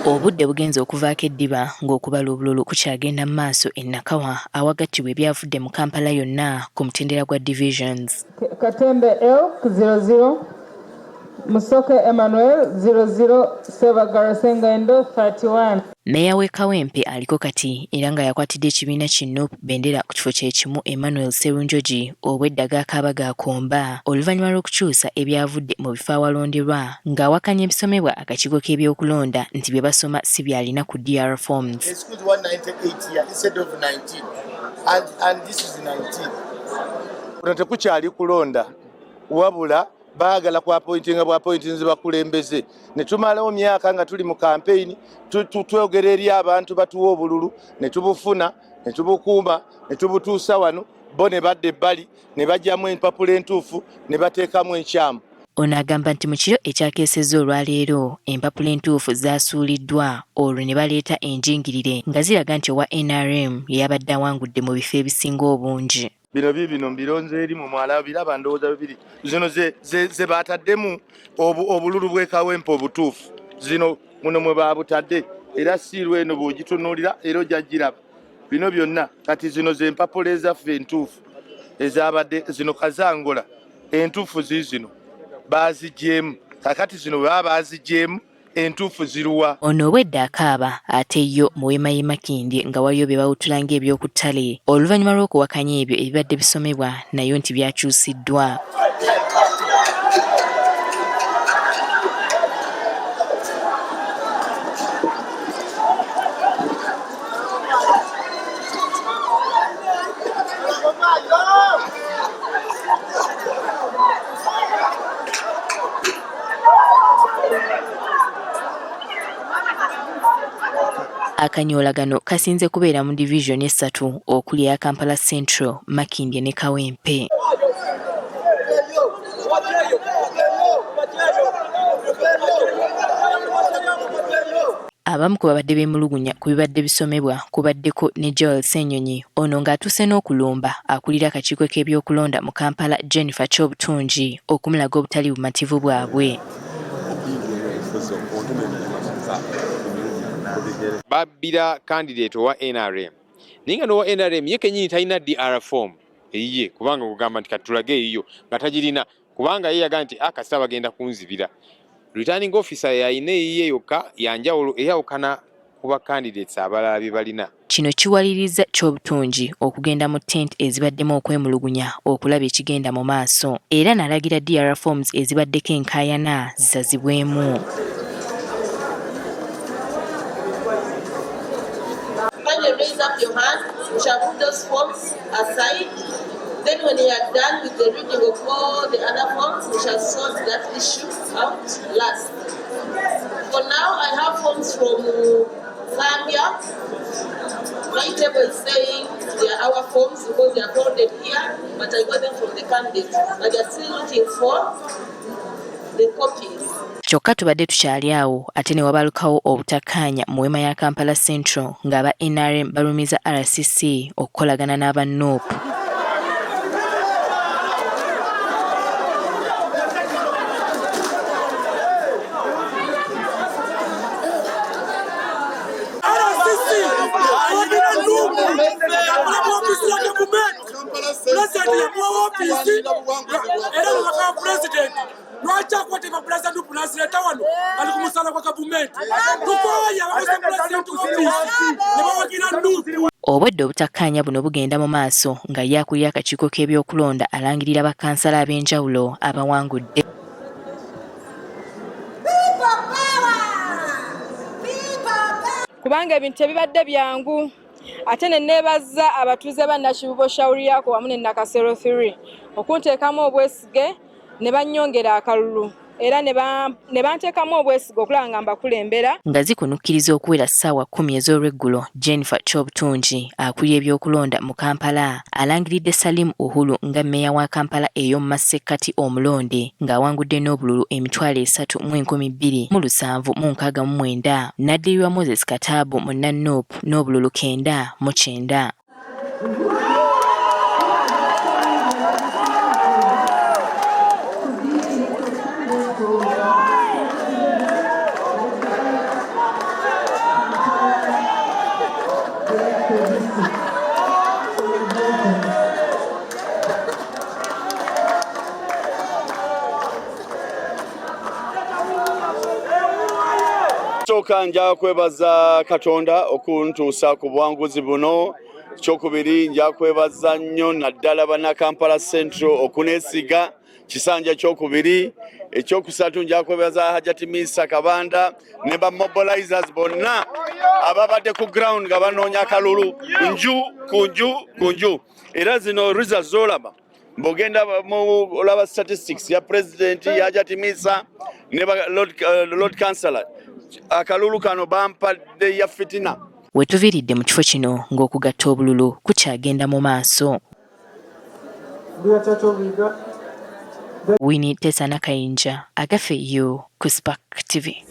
Obudde bugenze okuvaako eddiba ng'okubala obululu kukyagenda mu maaso e Nakawa awagattibwa ebyavudde mu Kampala yonna ku mutendera gwa divisions. Katembe Elk 00, Musoke Emmanuel 00, Ssebagala Ssengendo 31. Mmeeya w'e Kawempe aliko kati era nga yakwatidde ekibiina ki nup bendera ku kifo kye kimu Emmanuel Sserunjogi obwedda g'akaaba gaakomba oluvannyuma lw'okukyusa ebyavudde mu bifo awalonderwa ng'awakanya ebisomebwa akakiiko k'ebyokulonda nti bye basoma si by'alina ku DR Forms. Kuno tekukyali kulonda wabula baagala ku appointinga bwa appointinzi bakulembeze ne tumalawo myaka nga tuli mu kampeyini twogera eri abantu batuwa obululu ne tubufuna ne tubukuuma ne tubutuusa wano bo ne badda ebbali ne baggyamu empapula entuufu ne bateekamu enkyamu. Ono agamba nti mu kiro ekyakeesezza olwaleero empapula entuufu zaasuuliddwa olwo ne baleeta enjingirire nga ziraga nti owa nrm ye yabadde awangudde mu bifo ebisinga obungi. Bino biibino mbironze eri mu mwala biraba ndowooza bibiri zino ze baataddemu obululu bw'e Kawempe obutuufu zino muno mwe baabutadde era siiru eno bw'ogitunuulira era ojja giraba bino byonna kati zino ze mpapula ezaffe entuufu ezabadde zino kazangola entuufu ziizino baazigyemu kakati zino bwe baba baazigyemu entuufu ziruwa? Ono obwedda akaaba ate yo mu weema y'e Makindye nga waliyo bye bawutula ng'eby'oku ttale oluvannyuma lw'okuwakanya ebyo ebibadde bisomebwa nayo nti byakyusiddwa. Akanyoolagano kasinze kubeera mu divizoni essatu okuli eya Kampala Central, Makindye ne Kawempe. Abamu ku babadde beemulugunya ku bibadde bisomebwa kubaddeko ne Joel Ssenyonyi ono ng'atuuse n'okulumba akulira akakiiko k'ebyokulonda mu Kampala Jennifer Kyobutungi okumulaga obutali bumativu bwabwe. Babbira candidate owa nrm naye nga n'owa nrm ye kennyini talina DR form eyiye kubanga kugamba nti katulage eyiyo nga tagirina kubanga ye yagamba nti akasita bagenda kunzibira. Returning officer yalina eyiye yokka yanjawulo eyawukana ku ba candidates abalala bye balina. Kino kiwalirizza Kyobutungi okugenda mu tent ezibaddemu okwemulugunya okulaba ekigenda mu maaso era nalagira DR forms ezibaddeko enkaayana zisazibwemu. Kindly raise up your hand. We shall put those forms aside. Then when we are done with the reading of all the other forms, we shall sort that issue out last. For now, I have forms from Zambia. My table is saying they are our forms because they are folded here, but I got them from the candidates. But they are still looking for the copies. Kyokka tubadde tukyali awo ate ne wabalukawo obutakkaanya mu weema ya Kampala Central ng'aba nrm balumiza RCC okukolagana n'aba nup. Lwaki akwata empapula za nup nazireta wano ali ku musaala gwa gavumenti? Tukooye abakozi pulezidenti ofiisi ne bawagira nup. Obwedda obutakkaanya buno bugenda mu maaso nga ye akulira akakiiko k'ebyokulonda alangirira bakansala ab'enjawulo abawangudde. Kubanga ebintu tebibadde byangu ate ne neebazza abatuuze ba Nakivubo Shauriyako wamu ne Nakasero 3 okunteekamu obwesige ne bannyongera akalulu era ne banteekamu obwesige okulaba nga mbakulembera. Nga zikunukkiriza okuwera ssaawa kkumi ez'olweggulo, Jennifer Kyobutungi akulira ebyokulonda mu Kampala alangiridde Salim Uhuru nga mmeeya wa Kampala ey'omu masekkati omulonde ng'awangudde n'obululu 32,769 n'addirirwa Moses Kataabu munna nup n'obululu 99. Ekisooka, nja kwebaza Katonda okuntuusa ku buwanguzi buno. Kyokubiri, nja kwebaza nnyo naddala bannakampala Central okuneesiga kisanja kyokubiri. Ekyokusatu, nja kwebaza Hajati Misa Kabanda ne ba mobilizers bonna ababadde ku ground nga banoonya akalulu nju ku nju ku nju. Era zino results zolaba, bw'ogenda olaba statistics ya president, ya Hajati Misa ne ba lord councillor, akalulu kano bampadde ya fitina. Wetuviiridde mu kifo kino ng'okugatta obululu kukyagenda mu maaso. Winnie Tesa Nakayinja, Agafeeyo ku Spark TV.